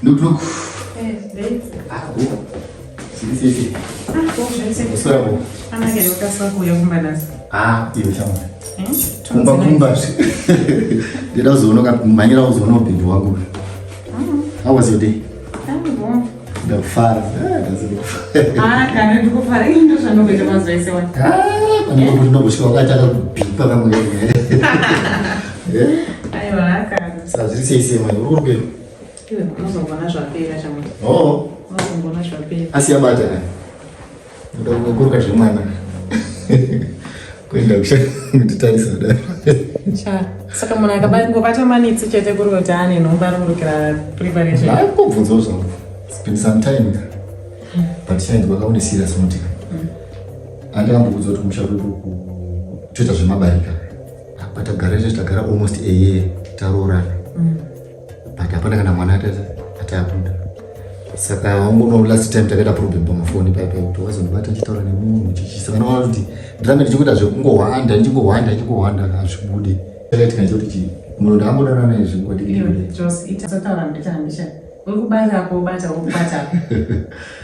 Look, look. Eh, babe. Ah, oh. Siri sei sei. Ah, bom, zvese. Uswera bo. Anake ukaswa kuuya kumba nhasi. Ah, iwe shamwari. Eh? Kumba kumba. Ndida kuzoona mhanyira kuzoona ubhebhi wangu. How was your day? Ah, bom. Ndakufara. Ah, ndazokufara. Ah, kana ndikufara. Ini ndo zvandongoita mazuva ese wani. Ah, panenge kuti ndombosvika wakati akakubhipa kamwe. Eh? Aiwa, kana. Saka zviri sei sei manje? Uri kuenda? Iwe unozongona zvapera shamwari. Oh, Unozongona zvapera. asi yabata kani. Ndoda kukuruka zvemwana. Kuenda kushanditarisa kudai. Cha. Saka munhu akabangobata manitsi chete kuri kuti ane nhomba arikurukira preparation. Ndakubvunzawo zvangu. It's been some time. But change wakaone serious note. Andakambokuudza kuti kumusha kwedu kutoita zvemabarika. Apa tagara tese tagara almost a year taroorana. But hapana kana mwana atabuda. Saka wangono last time takaita problem pamafoni paipa kuti wazondibata ndichitaura nemunhu chichi. Saka ndinoona kuti ndirambe ndichikuita zvekungohwanda ndichingohwanda ndichingohwanda hazvibude. Chakaitika ndechekuti chii? Munhu ndakambodanana naye zvenguva diki Iwe, diki. Jos, ita usataura mbita mbita. Uri kubata apo ubata uri kubata apo.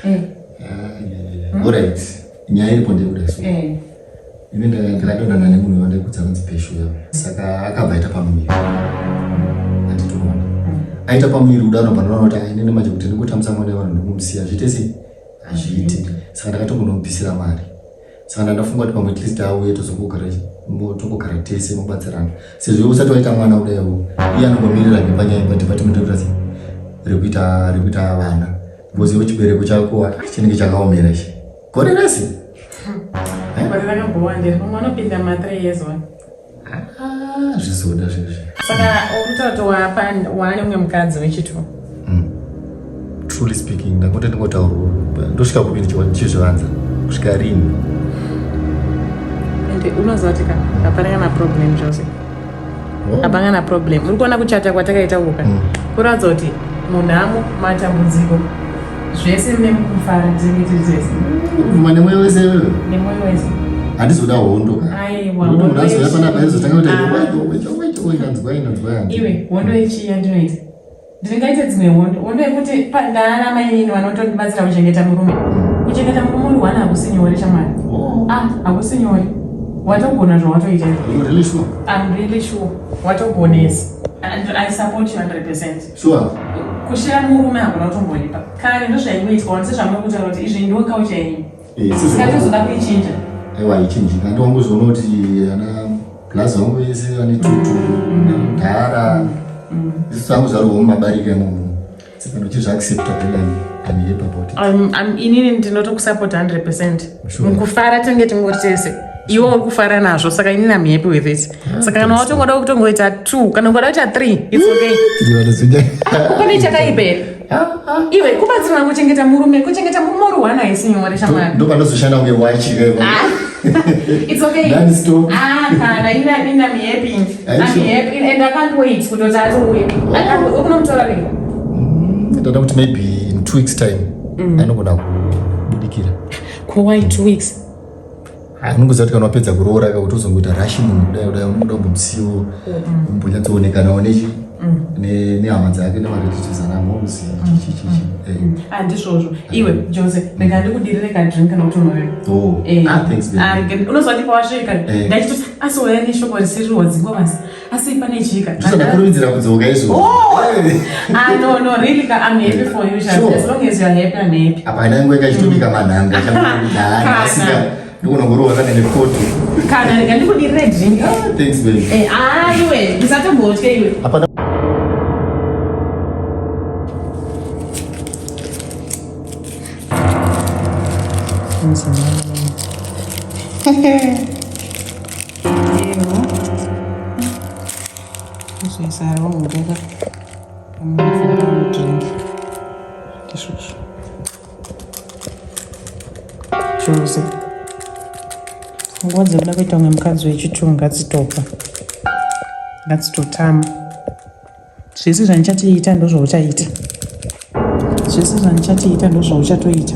Eh, Ah, yeah, yeah, yeah. Alright. Nyaya iripo ndeyekuda so. eh. Ini ndakadonana nemunhu wandaikudza kunzi Peshu yavo. Saka akabva aita pamuviri. Handitoona. Aita pamuviri kudaro ndobva ndaona kuti ah, inini manje kuti ndingotambisa mwana wevanhu ndingomusiya zviite sei? Hazviiti. Saka ndakatongonomubvisira mari. Saka ndandafunga kuti pamwe at least auye tozongogara tongogara tese mobatsirana. Sezvo usati waita mwana kudaiwo iye anongomirira ngepanyaya yepadepartment rekuita sei? Rekuita rekuita vana. Because iwe chibereko chako ah, chinenge chakaomera ichi. Gore rese. Gore rakambowandira. Mumwe anopinda ma 3 years one. Ah, zvizoda zvezvi. Saka uri kutaura kuti wapa waane mumwe mukadzi wechitu. Truly speaking, ndangoti ndingotaura ndosvika kupi ndichizvivanza kusvika rini. Ende unoziva kuti ka hapana kana problem Jose. Oh. Hapana kana problem. Uri kuona kuchata kwatakaita uka. Kuratidza kuti munhamo matambudziko zvese nemukufara tinenge tiri tese. Kubvuma nemwoyo wese iwewe. Nemwoyo wese. Handizoda hondo ka. Aiwa. Nekuti munhu hondo azouya panapa aizotanga kuti Ah. wecho wecho wecho ndanzwai ndanzwai hanzi. Iwe hondo yechii yandinoita? Ndingaite dzimwe hondo. Hondo yekuti ndaana mainini vanotondibatsira kuchengeta murume. Kuchengeta murume uri one hakusi nyore shamwari. Oh, Ah, hakusi nyore. Watogona zvawatoita. you really sure? I'm really sure. Watogonesa. And I support you 100%. Sure. Kushaya murume hakuna kutomboripa. Kare ndozvaingoitwa wani sezvamuri kutaura kuti izvi ndiwo culture yenyu. Eh, Saka tozoda kuichinja. Aiwa ichinjika. Ndongozoona kuti ana blazi vangu vese vane tutu, dhara. Isu tangu zvarowo mumabarika imomo. Saka ndochizviaccepta then I'm happy about it. Inini ndinotokusupport 100%. Sure. Mukufara tinenge tingori tese. Iwe uri kufara nazvo saka inini I'm happy with it. Saka kana watongoda kutongoita 2 kana ukada kuita 3 it's okay. Ndivanozonya. Pane chakaipa here? Iwe kubatsirana kuchengeta murume, kuchengeta murume uri one haisi nyore shamwari. Ndopanozoshanda kunge wachi ke. It's okay. Non-stop. Ah, kana ini I'm happy. Are you I'm sure? happy and I can't wait kutoti atouye. I can't wait. Ukunomutora rini? Ndoda kuti maybe in 2 weeks time anogona kubudikira. Ko why 2 weeks? Unongoziva kuti kana wapedza kuroora ka kuti uzongoita rush munhu kudai kudai unoda kumbomusiwo umbonyatsoonekanawo nechi nehama dzake nemarelatives ana moms chichi chichi. Ah, ndizvozvo. Iwe Jose, rega ndikudirire kadrink kana kuti unoyo. Oh, Eh. ah, thanks baby. Ah, unoziva ndipo wasvika. Eh. Ndachitoti asi wauya neshoko risiri wadzingwa basi. Asi pane chika. Ndisadakurumidzira kudzoka izvo. Oh! Ah, no, no, really, ka, I'm happy for you, Sha. Sure. As long as you're happy, I'm happy. Apa haina nguva ikachitobika manhanga Kana. asika ndikunongorowa kana nekoto. Kana rega ndikudirire drink. Ah, thanks baby. Eh, ah, iwe, ndisatombotye iwe. Hapana. Uzoisa rongo drink. Ndizvozvo. Jose. Nguva dzekuda kuita umwe mukadzi wechitu ngadzitopa. Ngadzitotama. Zvese zvandichatiita ndozvauchaita. Zvese zvandichatiita ndozvauchatoita.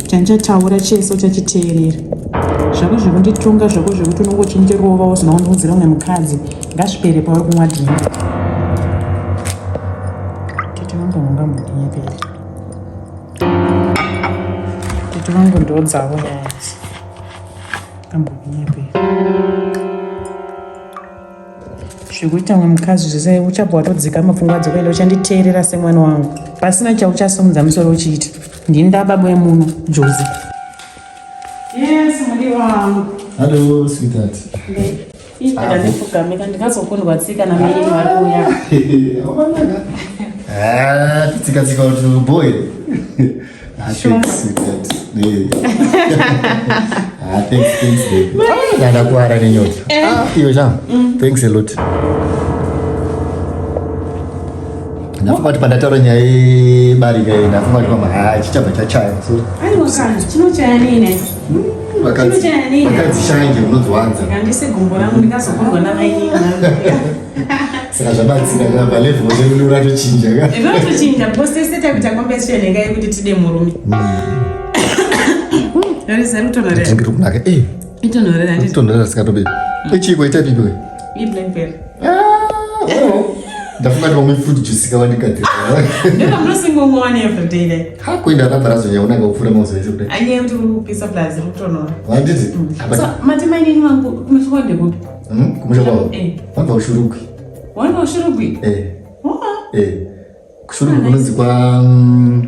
Chandichataura chese uchachiteerera. Zvako zvekunditunga zvako zvekuti unonge uchindirova usina kundiudzira umwe mukadzi ngazvipere pauri kumwa drink. Tete vangu vangambodinyepera. Tete vangu ndodzavo nyaya idzi. Ngambodinyepera. Zvekuita mumwe mukadzi zvese uchabva watodzikama pfungwa dzako ende uchanditeerera semwana wangu. Pasina chauchasimudza musoro uchiita. Ndini ndababa wemuno, Jozi. Yes, mudiwa wangu. Hello, sweetheart. Ndipfugamika ndikazokundwa tsika namainini vari kuuya. Ah, tsika tsika kuti boy. Ah, thanks, sweetheart. Ah, thanks, thanks, baby. Ah, ndakuwara nenyota. Eh. Ah, iwe cham. Mm. Thanks a lot. Ndafunga kuti pandataura nyaya yebarika iyi ndafunga kuti pamwe haa chichabva chachaya. So, aiwa kana chinochaya nini? Vakadzi shanje unodziwanza. Ndise gumbo rangu ndikazokundwa namainini. Saka zvabatsira kana pa level redu ratochinja ka. Ratochinja because tese takuita competition yanga yekuti tide murume. Rese rutonhorera. Tinge kunaka eh. Itonhorera nditi. Tonhorera sikatobe. Ichiko ita pipi we. I blackberry. Ah. Oh. Ndafunga kuti vamwe fruit juice kavandigadzira. Ndiko munosingomwa wani every day dai. Ha kuenda rabva razonyaona kupfuura mazuva ese kudai. Anyaya yekuti uri kupisa plus uri kutonhora. Handiti? Mm. So mati mainini vangu kumusha kwandekupi? Hmm? Kumusha kwavo? Eh. Vanobva kuShurugwi. Vanobva kuShurugwi? Eh. Oh. Eh. Kushurugwi ah, kunonzi kwa mm,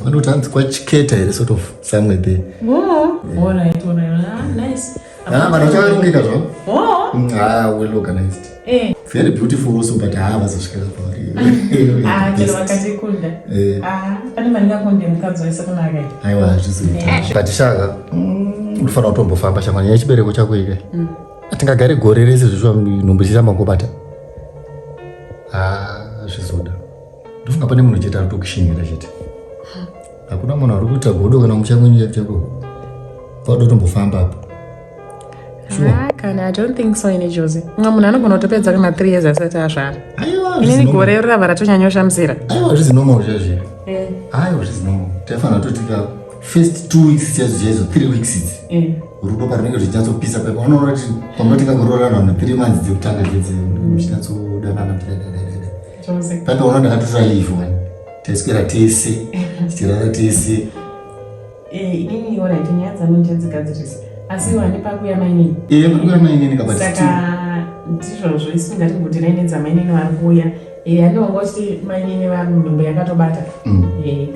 vanoti hanzi kwaChiketa here sort of somewhere there. Oh. Yeah. All right, all right. Ah, nice. Ah, vanhu vachavarongeka zvavo. Oh. Ah, well organized. Eh. Very beautiful also but ah vazosvikira pavari. Ah, chero vakatikunda. Eh. Ah, pane mandingakunde mukadzi wese kunaka. Aiwa hazvizoita. Eh. But shaka, unofanira kutombofamba shamwari yechibereko chako ike. Atingagare gore rese zvishuwa nhumbu ichiramba kungobata. Ah, zvizoda. Ndofunga pane munhu chete ari kutokushinyira chete. Hakuna munhu ari kuita godo kana muchangu chako. Pauda kutombofamba apa. Sure. Ah, kana I don't think so ini Jozi. Mumwe munhu anogona kutopedza kana 3 years asati azvara. Aiwa, Inini gore rava ratonyanyoshamsira. Aiwa, zvizi normal zvezvi. Eh. Aiwa, zvizi normal. Taifanira kutotika first 2 weeks chaizo chaizo 3 weeks idzi. Eh. Rudo parunenge ruchinyatsopisa paipa unoona kuti pamunotinga kuroorana vanhu 3 months dzekutanga dzedzi muchinyatsodanana muchidadadadada. Jozi. Paipa unoona ndakatotora leave one. Taiswera tese, tichirara tese. Eh, inini alright nyaya dzangu ndichadzigadzirisa. Asi wani pakuya mainini. Eh, pakuya mainini kabati. Saka ndizvozvo isu ngatimbotirai nedzamainini vari kuuya. Eh, ani wanga uchiti mainini vari nhumbu yakatobata. Eh,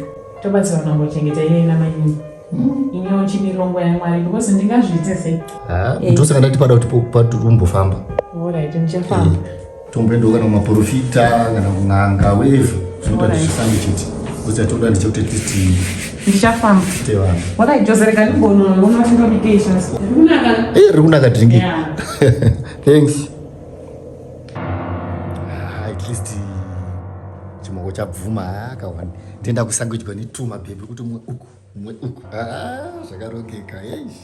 tobatsira kunangochengeta iye namainini. Iniwo chimirongo yaMwari because ndingazviite sei? Ah, ndosaka ndati pada kuti patumbofamba. Alright, ndichafamba. Tomboendawo kana kumaporofita kana kun'anga wherever zvinoda kuti zvifambe chete. Because chatoda ndechekuti at least Ndichafamba. tiite vanhu. Alright, Jose rega ndimbonoona kuti ndobikei zvasi. Rikunaka. Eh, rikunaka drink. Yeah. Thanks. Ah, at least chimoko chabvuma ah, kawani. Tenda kusangwidywa netuma baby kuti umwe uku, umwe uku. Ah, zvakarongeka. Eish.